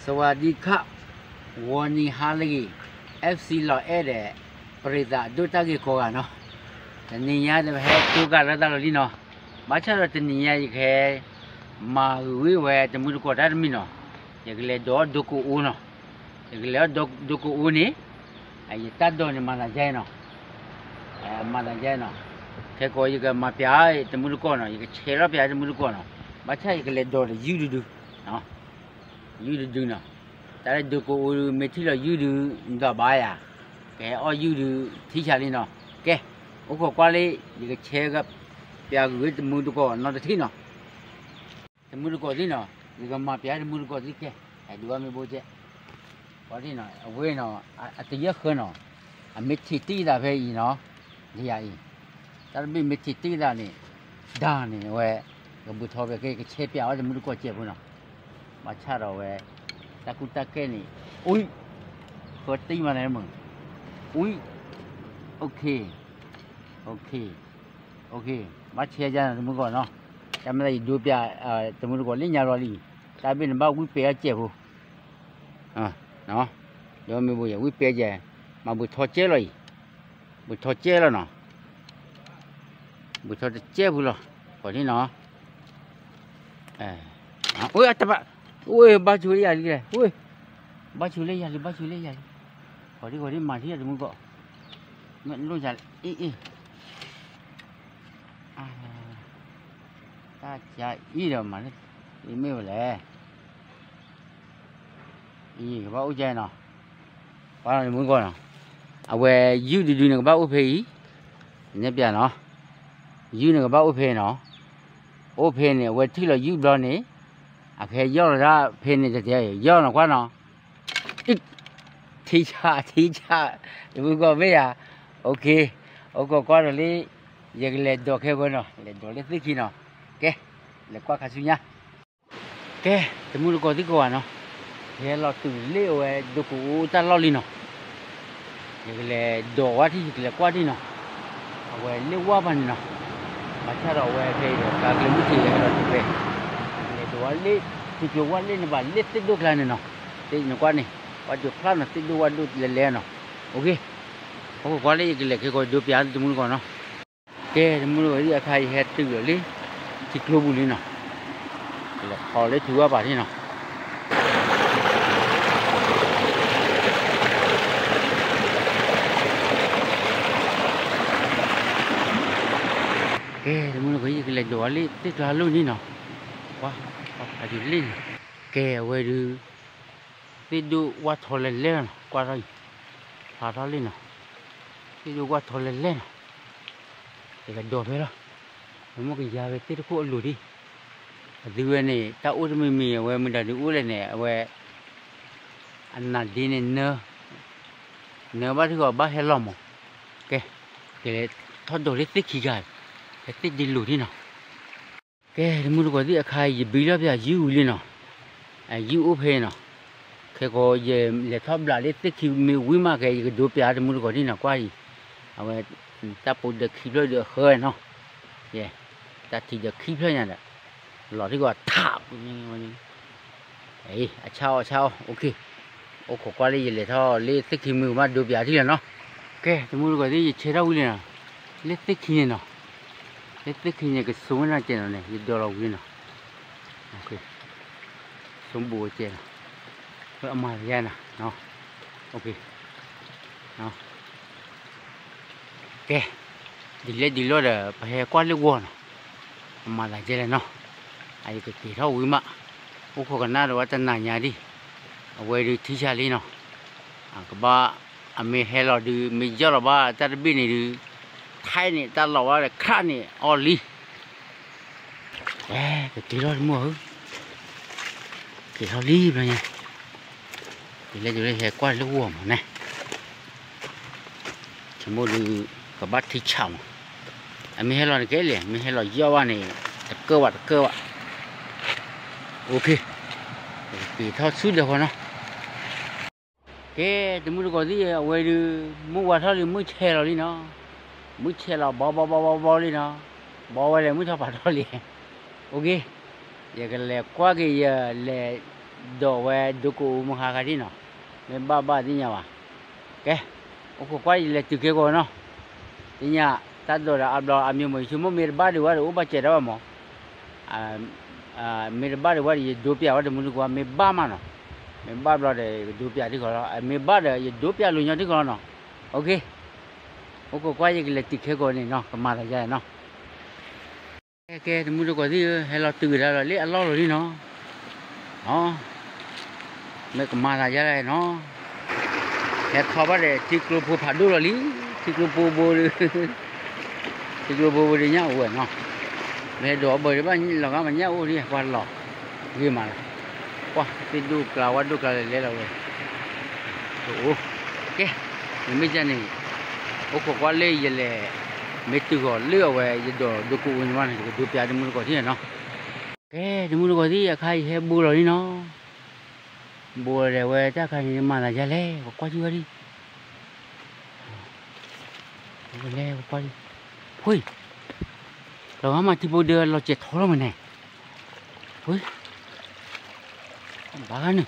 สวัสดีครับ ဂီၤနံၤဟါလၢအဂ့ၤ FC လီၤအဲၣ်ဒီး ပရံးသးဒိၣ်တၢ်ဂ့ၤကိးဂၤနီၤ, တနံၤညါဒီးပဟဲတိကၤလၢတၢ်လီၢ်လံနီၤ, ဘၣ်ဆၣ်ဒီးတနံၤညါယကဟဲ မၤဂ့ၤဝဲတမုၢ်တကိးတၢ်တမံၤနီၤ, ယကလဲၤဒိးအီၣ်ဒိကိးအိနီၤ, ယကလဲၤအီၣ်ဒိကိးအိန့ၣ် ယတၢ်ဒိးန့ၣ် မၤသးယါနီၤ, မၤသးယါနီၤ, ခဲကိးယကမၤပျးတမုၢ်တကိးနီၤ, ယကဆဲးထီၣ်ပျးတမုၢ်တကိးနီၤ, ဘၣ်ဆၣ်ယကလဲၤဒိးဒီးယုၢ်တဒု ယုၢ်တဒုနီၤ, တၢ်လၢဒိကိးအိဒု မ့ၢ်ထံၣ်လီၤယုၢ်ဒု ဒွးဘၣ်ယၤ, ကဟဲအီၣ်ယုၢ်ဒု ထံဆးလံနီၤ, ကဲ, အိၣ်ခိးကွၢ်လၢ ယကဆဲးပျးဂ့ၤဝဲတမုၢ်တကိးနီတထံၣ်နီၤ တမုၢ်တကိးသ့ၣ်နီၤ, ယကမၤပျးတမုၢ်တကိးသ့ၣ်ကဲ, ဒုးဘၣ်မ့ၢ်ဘိကဲ, အဝဲနီၤ, အတယဲၢ်ဃၢနီၤ, အမ့ၢ်ထံၣ်တံၢ်သးဖဲအံၤနီၤ, ဒ်ယၤအံၤ, တၢ်တဘ့ၣ်မ့ၢ်ထံၣ်တံၢ်သးန့ၣ်, ဒၣ်န့ၣ်အဝဲ, ကဘုးထီဖဲကဲ ကဆဲးပျးဝဲတမုၢ်တကိးကဲဖိနီၤ, ဘၣ်ဆၣ်ဒီးဝဲ, တၢ်ကူတၢ်ကဲန့ၣ်, အူ, ဃၢတံၢ်မးလဲၣ်မုၢ်, အူ, အိၣ်ခ့, အိၣ်ခ့, အိၣ်ခ့, ဘၣ်ဆဲးယါနီၤတမုၢ်တကိးနီၤ, တၢ်မ့ၢ်သးယဒိးပျး, တမုၢ်တကိးလၢညါလီၤလံ, တၢ်ဘ့ၣ်န့ၣ်ဘၣ်ဝံပှဲၤအီၣ်ကဲဖိ ဒီးမ့ၢ်ဘိယဲ ဝံပှဲၤကဲ, မၤဘုးထီကဲလီၤအံၤ, ဘုးထီကဲလီၤနီၤ, ဘုးထီတကဲဖိလီၤ, ကိးန့ၣ်နီၤ, အတဘၣ်, ဝဲဘၣ်ဆိလၢယၤလံလဲၣ်, ဝဲ, ဘၣ်ဆိလၢယၤလံ ဘၣ်ဆိလၢယၤလံ, ကိးဒံကိးဒံမၤထံၣ်တမုၢ်တကိး, မ့ၢ်လိၣ်ယၤ, အ့ၣ်အ့ၣ် တၢ်ကါအံၤဒီးမၤလၢ, အံၤမ့ၢ်ဝဲလဲၣ်, အံၤကဘၣ်အိၣ်ကဲနီၤ, ပှၤနီၤတမုၢ်တကိးနီၤ, အဝဲယုၢ်တဒုန့ၣ်ကဘၣ်အိၣ်ဖဲအံၤ, နဲပျးနီၤ, ယုၢ်န့ၣ်ကဘၣ်အိၣ်ဖဲနီၤ, အိၣ်ဖဲန့ၣ် အဝဲထံၣ်လီၤယုၢ်ဘျီန့ၣ်, အကဟဲယီၢ်လီၤဒၣ်ဖဲန့ၣ်တတဲ, ယီၢ်နီၤကွၢ်နီၤ ထံဆး ထံဆး, တမုၢ်တကိးမ့ၢ်ယၤ, အိၣ်ခ့, အိၣ်ခိးကွၢ်ဒီးလၢ, ယကလဲၤဒိးခဲဖိနီၤ, လဲၤဒိးလၢသ့ၣ်ခံနီၤ, ကဲ, လဲၤကွၢ်ခါဆူညါ, ကဲ, တမုၢ်တကိးသ့ၣ်ကိးဂၤနီၤ, ယဟဲလီၤတုၤလၢအဝဲဒိကိးအိတၢ်လီၢ်လံနီၤ ယကလဲၤဒိးဝဲထံၣ် ယကလဲၤကွၢ်ထံၣ်နီၤ, အဝဲလၢဝၢ်ပၤန့ၣ်နီၤ, ဘၣ်ဆၣ်ဒီးအဝဲဖဲအံၤဒီး ကါကျဲမုၢ်ထံးယဟဲလီၤတုၤဖဲ, ယကလဲၤဒိးဝဲလၢ, ထံကျိဝၢ်လၢန့ၣ်ဘၣ် လၢသ့ၣ်ဒိၣ်ကျါန့ၣ်နီၤ, သ့ၣ်နကွၢ်န့ၣ်, ဝဲဒိးဖျါနီၤ သ့ၣ်ဒိၣ်ဝၢ်ဒိၣ်လဲၤလဲၤနီၤ, အိၣ်ခ့, အိၣ်ခိးကွၢ်လၢယကလဲၤခဲကိးဒိးပျးတမုၢ်တကိးနီၤ ကဲ တမုၢ်တကိးသ့ၣ်အခါ ယဟဲတုၤလီၤလၢ ထံကျိပူၤလံနီၤ, လဲၤခီလၢထံဝၢ်ပၤန့ၣ်နီၤ, ကဲ တမုၢ်တကိး ယကလဲၤဒိးဝဲလၢသ့ၣ်ကျါလိၤန့ၣ်နီၤ, ကွၢ်, ကွၢ်ဖးယံာ်လံန့ၣ်, ကဲ အဝဲဒုး သ့ၣ်ဒိၣ်ဝၢ်ထီလဲၤလဲၤနီၤ ကွၢ်ထီၣ်အံၤ, ဖျါထီၣ်လံနီၤ, သ့ၣ်ဒိၣ်ဝၢ်ထီလဲၤလဲၤနီၤ, ယကဒိးဖဲလီၤ, မ့ၢ်ကယၤဝဲသ့ၣ်တခိၣ်အလိၤဒံး, အသုဝဲန့ၣ် တၢ်အိၣ်တမံၤမံၤ အဝဲမုၢ်ဒၣ်ဒုးအိၣ်လဲၣ်န့ၣ် အဝဲ အနၢ်ဒ့န့ၣ်နၢ, နၢဘၣ်ထုကီးဘၣ်ဟဲလီၤမး, ကဲ, ကလဲၤထီၣ်ဒိးလၢသ့ၣ်ခံဂၤ, ဖဲသ့ၣ်ဒ့လိၤန့ၣ်နီၤ ကဲ တမုၢ်တကိးသ့ၣ်အခါ ယဘံထီၣ်ပၠးယုၢ်ဝံၤလံနီၤ, ယုၢ်အိၣ်ဖဲနီၤ, ခဲကိးယလဲၤထီၣ်ဘျးလၢသ့ၣ်ခံမ့ၢ်ဝံၤမး ကဲ ယကဒိးပၠးတမုၢ်တကိးန့ၣ်နီၤ ကွၢ်အံၤ, အဝဲ တၢ်ပိဒၢခံဖျၢၣ်ဒုးအဃၢနီၤ, ယဲ, တၢ်ထံဒၢခံဖျၢၣ်ညါဒီး, လီၤထံကီးထး အဆါအီၣ်ဆါအီၣ် အိၣ်ခိးကွၢ်လၢယလဲၤထီၣ်လၢသ့ၣ်ခံမ့ၢ်ဝံၤမး ဒိးပၠးထံၣ်လီၤနီၤ, ကဲ တမုၢ်တကိးသ့ၣ် ယဆဲးထီၣ်ဝံၤလံနီၤ, လၢသ့ၣ်ခံန့ၣ်နီၤ, လၢသ့ၣ်ခံန့ၣ် ကစိမ့ၢ်နီၤကဲနီၤန့ၣ် ယဒိးလီၤဝံၤနီၤ, စိဘိးကဲနီၤ, အမၤယါနီၤ, ကဲ, ဒ်လဲၣ်ဒ်လဲၣ်ဒီး ပဟဲကွၢ်လၢဂီၤနီၤ, အမၤသးဒ်လဲၣ်နီၤ, အယကက့ၤထီၣ်ဝံၤမး, အိၣ်ခိးကနၣ်ဒီးဝဲတနၤညါဒံး, အဝဲဒုးထံဆါလံနီၤ, ကဘၣ်, အမ့ၢ်ဟဲလီၤဒုး မ့ၢ်ယီၢ်လီၤဘၣ်တၢ်တဘ့ၣ်န့ၣ်ဒုး, ထဲန့ၣ်တၢ်လီၤဘၣ်ဒီးခးန့ၣ်အီၤလံ ကက့ၤထီၣ်တမုၢ်ဧၢ, က့ၤထီၣ်လံဘျီညါ, ကလဲၤတုၤလၢဟဲကွၢ်လၢဂီၤမးန့ၣ်, ဆိကမိၣ်ဒုး, ကဘၣ်ထံဆးမး, အမ့ၢ်ဟဲလီၤန့ၣ်ကဲလဲၣ် မ့ၢ်ဟဲလီၤယီၢ်ဘၣ်န့ၣ်, တကၢၢ်ဘၣ်တကၢၢ်ဘၣ်, အိၣ်ခိး, က့ၤထီၣ်ဆူဒၢးဃီနီၤ ကဲ တမုၢ်တကိးသ့ၣ် အဝဲဒုး မုၢ်ဝါထီၣ်လံမုၢ်ဆဲးလီၤလံနီၤ, မုၢ်ဆဲးလီၤဘီဘီဘီဘီဘီလံနီၤ, ဘီဝဲလဲၣ်မုၢ်ထီၣ်ဖးထီၣ်လံ, အိၣ်ခိး, ယကလဲၤကွၢ်က့ၤယလဲၤ ဒိးဝဲဒိကအိၣ်မုၢ်ဟါခါဒ်နီၤ, မ့ၢ်ဘၣ်ဘၣ်သ့ၣ်ညါဘၣ်. ကဲ, အိၣ်ခိးကွၢ်ယလဲၤတုၤခဲကိာ်နီၤ, သ့ၣ်ညါ, တၢ်ဒိးဒီးအါဘျီအါမံၤမ့ၢ် ယဆိကမိၣ်မ့ၢ်တဘၣ်ဒံးဝဲဒီးအိၣ်ဘၣ်စဲးတၢ်ဘၣ်မး မ့ၢ်တဘၣ်ဒံးဝဲဒီး ယဒိပျးဝဲတမူတကိး မ့ၢ်ဘၣ်မးနီၤ, မ့ၢ်ဘၣ်ဘျီဒီး ယကဒိပျးထံဃီလီၤ, မ့ၢ်ဘၣ်ဒီးယဒိပျးလိာ်ညီထံဃီလီၤနီၤ. အိၣ်ခ့, အိၣ်ခိးကွၢ်ယကလဲၤတုၤခဲကိာ်န့ၣ်နီၤ ကမၤသးယါနီၤ. ကဲ ကဲ တမူတကိးသ့ၣ်ဧၢ ဟဲလီၤတုၤကဒါလီၤလၢအလီၢ်လီၤလံနီၤ. မ့ၢ်ကမၤသးယါလဲၣ်နီၤ, ဟဲထီၣ်ဘၣ်ဒီး ထံကျိဖိဖးဒိၣ်လီၤလံ, ထံကျိဖိဘိဒီး ထံကျိဖိဘိဒီးညၣ်အိၣ်ဝဲနီၤ, မ့ၢ်ဒိးဘၢဒီးဘၣ်လီၤဂာ်မးညၣ်အိၣ်ဒံး ပှၤလီၤဂ့ၤမးလီၤ, ပှၤသ့ၣ်ဒိၣ်ကျါဝၣ်ဒိၣ်ကျါလဲၤလဲၤလီၤဝဲ, တအိၣ်, ကဲ, မ့မ့ၢ်ကန့ၣ် အိၣ်ခိးကွၢ်လၢယလဲၤ, မ့ၢ်တုၤဃီၤလၢအဝဲယဒိးဒိကအိၣ်န့ၣ်ဘၣ်န့ၣ် ယကဒိပျးတမူတကိးထံနီၤ. ကဲ တမူတကိးသ့ၣ် အခါယဟဲဘိလီၤလံနီၤ, ဘိဒီးဝဲတၢ်ခါန့ၣ်မၤသးယါလဲၣ် ပကွၢ်ကၠူဝဲဒံး လဲၤပကွၢ်လံ, ဖိ, လီၤဂာ်မးထံဖိဒီးလီၤစဲးထီလီၤမးန့ၣ်, ဖိ, ဘၣ်ဂၤန့ၣ်,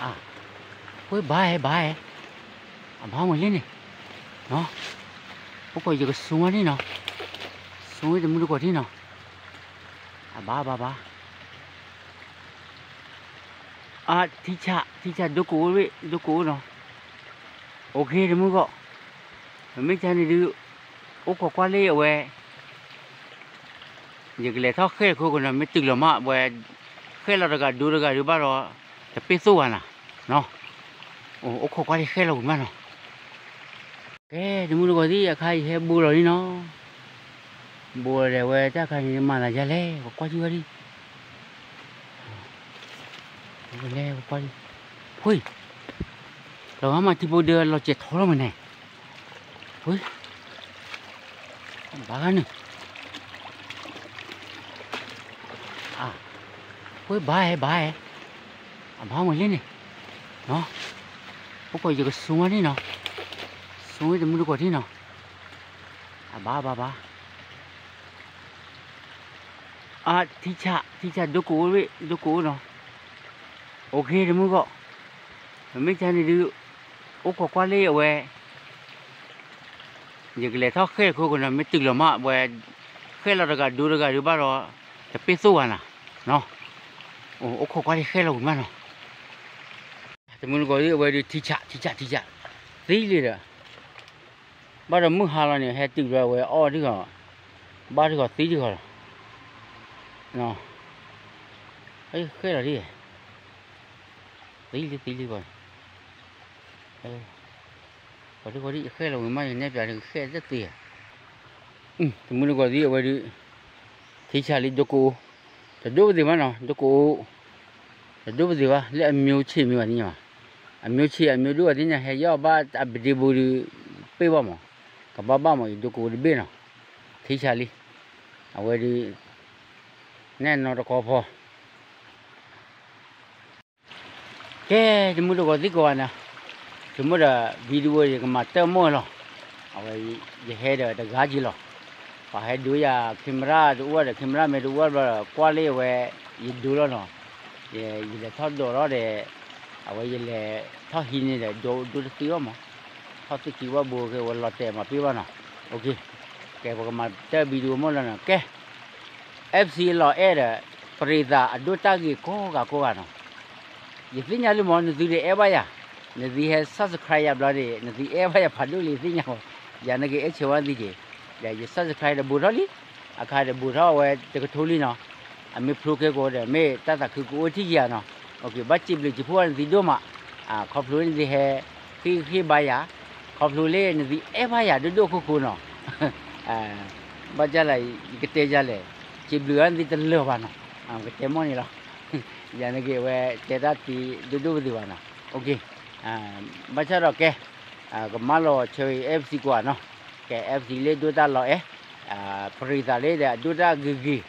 အ, ဖိဘၣ်ဟဲဘၣ်ဟဲ, အဘၣ်မးလံန့ၣ်, အိၣ်ခိးယကဆိဝဲန့ၣ်နီၤ, ဆိဝဲတမူတကိးထံနီၤ, အဘၣ်ဘၣ်ဘၣ် အ, ထံဆး ထံဆးဒိကအိၣ် ဒိကအိၣ်နီၤ, အိၣ်ခ့တမူတကိး, မ့မ့ၢ်ကန့ၣ်ဒုး, အိၣ်ခိးကွၢ်လၢအဝဲ, ယကလဲၤထီၣ်ဃဲၣ်တခိၣ်ခိၣ်နီၤ မ့ၢ်တုၤလီၤမးဝဲ, ဃဲၣ်လီၤတဂၤဒိတဂၤဒုးဘၣ်ဒီး, တပ့ၢ်သိၣ်ဘၣ်နၤ, အိၣ်ခိးကွၢ်လၢဃဲၣ်လီၤဝံၤမးနီၤ. ကဲ တမူတကိးသ့ၣ် အခါယဟဲဘိလီၤလံနီၤ, ဘိဒီးဝဲတၢ်ခါန့ၣ်မၤသးယါလဲၣ် ပကွၢ်ကၠူဝဲဒံး, လဲၤပကွၢ်လံ, ဖိ, လီၤဂာ်မးထံဖိဒီးလီၤစဲးထီလီၤမးန့ၣ်, ဖိ, ဘၣ်ဂၤန့ၣ်, အ, ဖိဘၣ်ဟဲဘၣ်ဟဲ, အဘၣ်မးလံန့ၣ်, အိၣ်ခိးယကဆိဝဲန့ၣ်နီၤ, ဆိဝဲတမူတကိးထံနီၤ, အဘၣ်ဘၣ်ဘၣ် အ, ထံဆး ထံဆးဒိကအိၣ် ဒိကအိၣ်နီၤ, အိၣ်ခ့တမူတကိး, မ့မ့ၢ်ကန့ၣ်ဒုး, အိၣ်ခိးကွၢ်လၢအဝဲ, ယကလဲၤထီၣ်ဃဲၣ်တခိၣ်ခိၣ်နီၤ မ့ၢ်တုၤလီၤမးဝဲ, ဃဲၣ်လီၤတဂၤဒိတဂၤဒုးဘၣ်ဒီး, တပ့ၢ်သိၣ်ဘၣ်နၤ, အိၣ်ခိးကွၢ်လၢဃဲၣ်လီၤဝံၤမးနီၤ. တမူတကိးသ့ၣ် အဝဲဒုးထံဆး ထံဆး ထံဆး, သံလံဒီး, ဘၣ်ဒီးမုၢ်ဟါလီၤန့ၣ် ဟဲတုၤလီၤဝဲအီၣ်ထံဃီ, ဘၣ်ထံဃီသံထံဃီလီၤ, ဃဲၣ်လီၤဒ်, သံလံသံလံပှၤ, ပှၤဒ်ဃီဒ်ယဃဲၣ်လီၤဝံၤမး ယနဲၣ်ပၠးဃဲၣ်တသ့ဧါ, တမူတကိးသ့ၣ် အဝဲဒုး, ထံဆးလံဒိကအိၣ်, တဒိၣ်ပသ့ၣ်ဘၣ်နီၤ ဒိကအိၣ်, တဒိၣ်ပသ့ၣ်ဘၣ် လၢအမျိုးဆံးမ့ၢ်ဘၣ်သ့ၣ်ညါဘၣ်, အမျိုးဆံး အမျိုးဒိၣ်ဘၣ်သ့ၣ်ညါ ဟဲယီၣ်ဘၣ်အပဒ့ဘိဒုး, ပ့ၢ်ဘၣ်မး, ကဘၣ်ဘၣ်မး ယဒိကအိၣ်တဘ့ၣ်နီၤ, ထံဆးလံ, အဝဲဒုး, နဲၣ်နီတကီၢ်ဖီ ကဲ တမူတကိးသ့ၣ်ကိးဂၤန့ၣ်, ဆိကမိၣ်ဒီး video ယကမၤတၢ်မိၢ်လီၤ, အဝဲ, ယဟဲဒီးတဂၤက့ၤလီၤ, ပှၤဟဲဒိယၤ camera တအိၣ်ဒီး camera မ့ၢ်တအိၣ်ဘျီဒီး ကွၢ်လၢအဝဲ, ယဒိလီၤနီၤ, ယလဲၤထီၣ်ဒိးထီၣ်ဒီး, အဝဲယလဲၤထီၣ်ဟံးန့ၢ်ဒီး ဒိတသ့ဘၣ်မး, ထီၣ်သ့ၣ်ခံဘၣ်ဘိက့ၤဝဲလီၤတဲာ်မၤပ့ၢ်ဘၣ်နီၤ, ကဲ ပကမၤတၢ် video မိၢ်လီၤနီၤ ကဲ FC လီၤအဲၣ်ဒီး, ပရံသးအဒိတၢ်ဂ့ၤကိးဂၤကိးဂၤနီၤ, ယသ့ၣ်ညါလံမး နသုဒုးအဲၣ်ဘၣ်ယၤ, နသုဟဲ subscribe ယၤဘျီဒီး နသုအဲၣ်ဘၣ်ယၤဖးဒိၣ်လံသ့ၣ်ညါမး, ယၤနကအဲၣ်ဆၢဝဲသ့က့ၤ, ဒီးယ subscribe ဒီးဘူးထီၣ်လံ, အခါဒီးဘူးထီၣ်ဝဲတကထိလံနီၤ, အမ့ၢ်ဖျိခဲကိာ်ဒီး မ့ၢ်တၢ်သးခုကအိၣ်ထံၣ်က့ၤဧါနီၤ, ဘၣ်စံးဘျုးစံးဖှိၣ်နသုဒိၣ်မး, ခီဖျိလၢနသုဟဲ, ဃ့ဃ့ဘါယၤ, ခီဖျိလၢနသုအဲၣ်ဘၣ်ယၤဒိၣ်ဒိၣ်ခိၣ်ခိၣ်နီၤ ဘၣ်ကလဲၣ် ယကတဲယလဲၣ်, စံးဘျုးအီၤနသုတလၢာ်ဘၣ်နီၤ, ကတဲမိၢ်န့ၣ်လီၤ, ယၤနက့ၤဝဲတဲတၢ်သ့ဒိၣ်ဒိၣ်ပသ့ၣ်ဘၣ်နီၤ, ဘၣ်ဆၣ်ဒီးကဲ, ကမၢလီၤဆၢအံၤ FC ကွၢ်နီၤ, ကဲ FC လၢဒိၣ်တၢ်လီၤအဲၣ်, ပရံသးလၢဒီးအဒိၣ်တၢ်ဂ့ၤဂ့ၤ,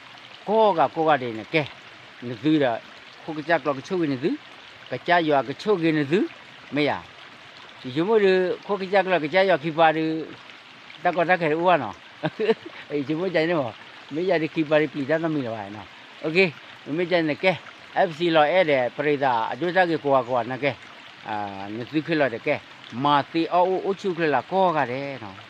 ကိးဂၤကိးဂၤဒဲးန့ၣ်ကဲ, နသုဒီး, ခိၣ်ကစၢ်ကျီကဆိၣ်ဂ့ၤနသု, ကစၢ်ယွၤကဆိၣ်ဂ့ၤနသု, မ့ၢ်ယၤ ယဆိကမိၣ်ဒီး ခိၣ်ကစၢ်ကျီကစၢ်ယွၤခံပှၤဒီး, တၢ်ကီတၢ်ခဲတအိၣ်ဘၣ်နီၤ, ယဆိကမိၣ်ကန့ၣ်မး, မ့ၢ်ယၤဒီးခံပှၤဒီးပျံၤတၢ်နီတမံၤလၢၤဘၣ်နီၤ, မ့မ့ၢ်ကန့ၣ်ကဲ F C လီၤအဲၣ်ဒိး ပရံသးအဒိတၢ်ဂ့ၤကိးဂၤကိးဂၤန့ၣ်ကဲ, နသုခဲလၢာ်ဒီးကဲ, မၤသ့အီၣ်အိၣ်အိၣ်ဆူၣ်အိၣ်ချ့လၢကိးဂၤဒဲးနီၤ.